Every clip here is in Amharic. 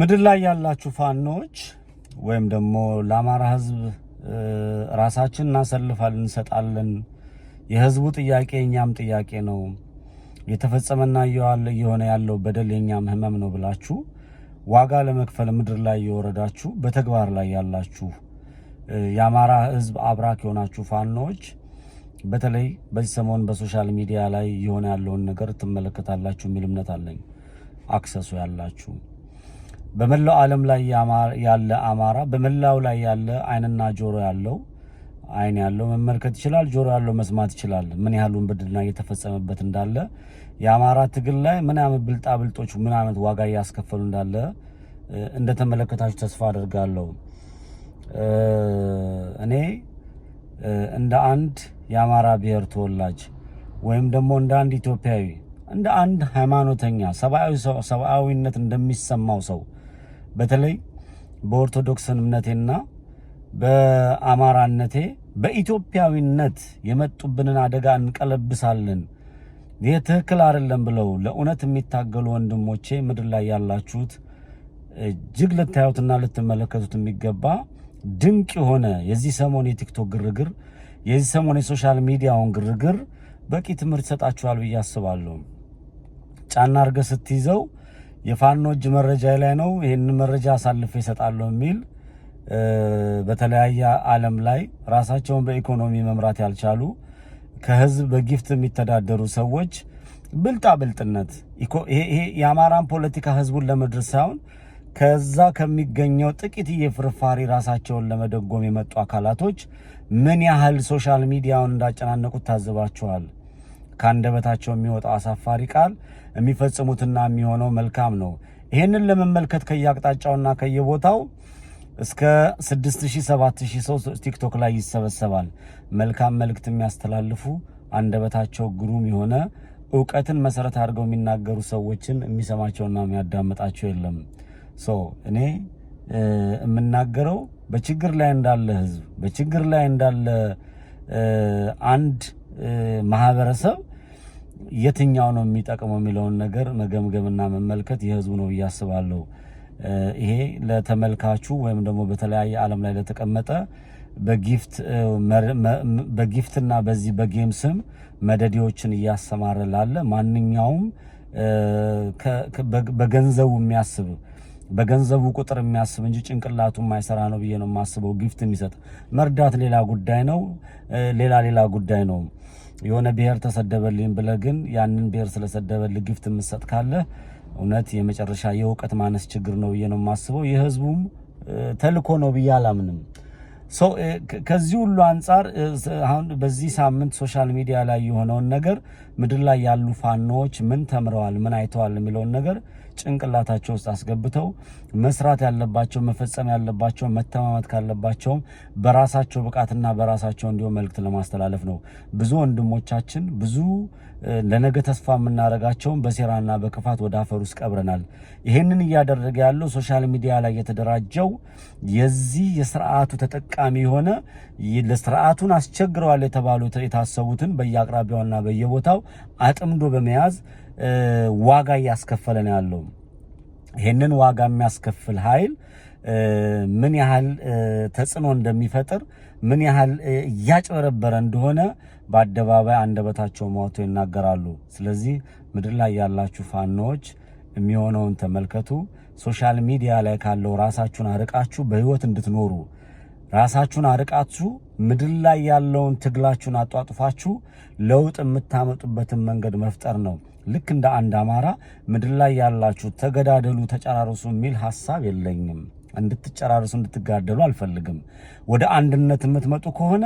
ምድር ላይ ያላችሁ ፋኖች ወይም ደግሞ ለአማራ ሕዝብ ራሳችን እናሰልፋለን፣ እንሰጣለን። የህዝቡ ጥያቄ የእኛም ጥያቄ ነው፣ የተፈጸመና እየሆነ ያለው በደል የእኛም ህመም ነው ብላችሁ ዋጋ ለመክፈል ምድር ላይ የወረዳችሁ፣ በተግባር ላይ ያላችሁ፣ የአማራ ህዝብ አብራክ የሆናችሁ ፋኖች በተለይ በዚህ ሰሞን በ social media ላይ እየሆነ ያለውን ነገር ትመለከታላችሁ የሚል እምነት አለኝ። Access ኡ ያላችሁ፣ በመላው ዓለም ላይ ያለ አማራ፣ በመላው ላይ ያለ አይንና ጆሮ ያለው፣ አይን ያለው መመልከት ይችላል፣ ጆሮ ያለው መስማት ይችላል። ምን ያህል ውንብድና እየተፈጸመበት እንዳለ፣ የአማራ ትግል ላይ ምን ያህል ብልጣብልጦች ምን አይነት ዋጋ እያስከፈሉ እንዳለ እንደተመለከታችሁ ተስፋ አደርጋለሁ። እኔ እንደ አንድ የአማራ ብሔር ተወላጅ ወይም ደግሞ እንደ አንድ ኢትዮጵያዊ፣ እንደ አንድ ሃይማኖተኛ፣ ሰብአዊነት እንደሚሰማው ሰው፣ በተለይ በኦርቶዶክስ እምነቴና በአማራነቴ በኢትዮጵያዊነት የመጡብንን አደጋ እንቀለብሳለን፣ ይህ ትክክል አይደለም ብለው ለእውነት የሚታገሉ ወንድሞቼ ምድር ላይ ያላችሁት እጅግ ልታዩትና ልትመለከቱት የሚገባ ድንቅ የሆነ የዚህ ሰሞን የቲክቶክ ግርግር፣ የዚህ ሰሞን የ social media ውን ግርግር በቂ ትምህርት ይሰጣችኋል ብዬ አስባለሁ። ጫና አድርገህ ስትይዘው የፋኖ እጅ መረጃ ላይ ነው፣ ይህንን መረጃ አሳልፌ እሰጣለሁ የሚል፣ በተለያየ ዓለም ላይ ራሳቸውን በኢኮኖሚ መምራት ያልቻሉ፣ ከህዝብ በ gift የሚተዳደሩ ሰዎች ብልጣ ብልጥነት፣ ይሄ የአማራን ፖለቲካ ህዝቡን ለመድረስ ሳይሆን ከዛ ከሚገኘው ጥቂት ፍርፋሪ ራሳቸውን ለመደጎም የመጡ አካላቶች ምን ያህል social media ውን እንዳጨናነቁት ታዝባችኋል። ከአንደበታቸው የሚወጣው አሳፋሪ ቃል፣ የሚፈጽሙትና የሚሆነው መልካም ነው። ይሄንን ለመመልከት ከየአቅጣጫውና ከየቦታው እስከ 6000 7000 ሰው ቲክቶክ ላይ ይሰበሰባል። መልካም መልእክት የሚያስተላልፉ፣ አንደበታቸው ግሩም የሆነ፣ እውቀትን መሰረት አድርገው የሚናገሩ ሰዎችን የሚሰማቸውና የሚያዳምጣቸው የለም። So እኔ የምናገረው በችግር ላይ እንዳለ ህዝብ፣ በችግር ላይ እንዳለ አንድ ማህበረሰብ የትኛው ነው የሚጠቅመው የሚለውን ነገር መገምገምና መመልከት የህዝቡ ነው ብዬ አስባለሁ። ይሄ ለተመልካቹ ወይም ደግሞ በተለያየ ዓለም ላይ ለተቀመጠ በ gift ና በዚህ በ game ስም መደዴዎችን እያሰማረ ላለ ማንኛውም በገንዘቡ የሚያስብ፣ በገንዘቡ ቁጥር የሚያስብ እንጂ ጭንቅላቱ የማይሰራ ነው ብዬ ነው የማስበው። Gift የሚሰጥ መርዳት ሌላ ጉዳይ ነው፣ ሌላ ሌላ ጉዳይ ነው። የሆነ ብሔር ተሰደበልኝ ብለህ ግን ያንን ብሔር ስለሰደበልህ gift የምትሰጥ ካለ እውነት የመጨረሻ የእውቀት ማነስ ችግር ነው ብዬ ነው የማስበው። የህዝቡም ተልኮ ነው ብዬ አላምንም። ከዚህ ሁሉ አንጻር አሁን በዚህ ሳምንት social media ላይ የሆነውን ነገር ምድር ላይ ያሉ ፋኖዎች ምን ተምረዋል፣ ምን አይተዋል የሚለውን ነገር ጭንቅላታቸው ውስጥ አስገብተው መስራት ያለባቸው፣ መፈጸም ያለባቸው፣ መተማመት ካለባቸውም በራሳቸው ብቃትና በራሳቸው እንዲሁም መልእክት ለማስተላለፍ ነው። ብዙ ወንድሞቻችን፣ ብዙ ለነገ ተስፋ የምናደርጋቸውን በሴራና በክፋት ወደ አፈር ውስጥ ቀብረናል። ይሄንን እያደረገ ያለው social media ላይ የተደራጀው የዚህ የስርዓቱ ተጠቃሚ የሆነ፣ ለስርዓቱን አስቸግረዋል የተባሉ የታሰቡትን በየአቅራቢያውና በየቦታው አጥምዶ በመያዝ ዋጋ እያስከፈለ ነው ያለው። ይሄንን ዋጋ የሚያስከፍል ኃይል ምን ያህል ተጽዕኖ እንደሚፈጥር፣ ምን ያህል እያጭበረበረ እንደሆነ በአደባባይ አንደበታቸው ሞልቶ ይናገራሉ። ስለዚህ ምድር ላይ ያላችሁ ፋኖዎች የሚሆነውን ተመልከቱ። Social media ላይ ካለው ራሳችሁን አርቃችሁ በህይወት እንድትኖሩ፣ ራሳችሁን አርቃችሁ ምድር ላይ ያለውን ትግላችሁን አጧጡፋችሁ ለውጥ የምታመጡበትን መንገድ መፍጠር ነው። ልክ እንደ አንድ አማራ ምድር ላይ ያላችሁ ተገዳደሉ፣ ተጨራርሱ የሚል ሀሳብ የለኝም። እንድትጨራርሱ እንድትጋደሉ አልፈልግም። ወደ አንድነት የምትመጡ ከሆነ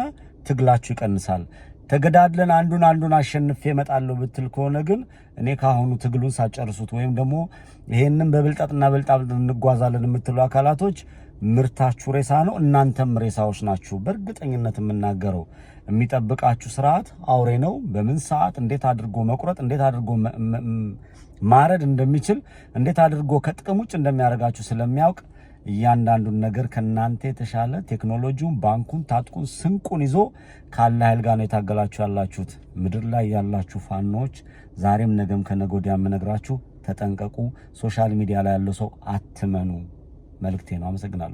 ትግላችሁ ይቀንሳል። ተገዳድለን አንዱን አንዱን አሸንፌ እመጣለሁ ብትል ከሆነ ግን እኔ ካሁኑ ትግሉን ሳጨርሱት ወይም ደግሞ ይሄንን በብልጠጥና ብልጣብልጥ እንጓዛለን የምትሉ አካላቶች ምርታችሁ ሬሳ ነው፣ እናንተም ሬሳዎች ናችሁ። በእርግጠኝነት የምናገረው የሚጠብቃችሁ ስርዓት አውሬ ነው። በምን ሰዓት እንዴት አድርጎ መቁረጥ፣ እንዴት አድርጎ ማረድ እንደሚችል፣ እንዴት አድርጎ ከጥቅም ውጭ እንደሚያደርጋችሁ ስለሚያውቅ እያንዳንዱን ነገር ከእናንተ የተሻለ ቴክኖሎጂውን፣ ባንኩን፣ ታጥቁን፣ ስንቁን ይዞ ካለ ኃይል ጋር ነው የታገላችሁ ያላችሁት። ምድር ላይ ያላችሁ ፋኖዎች ዛሬም ነገም ከነገ ወዲያ የምነግራችሁ ተጠንቀቁ። Social media ላይ ያለው ሰው አትመኑ። መልእክቴ ነው። አመሰግናለሁ።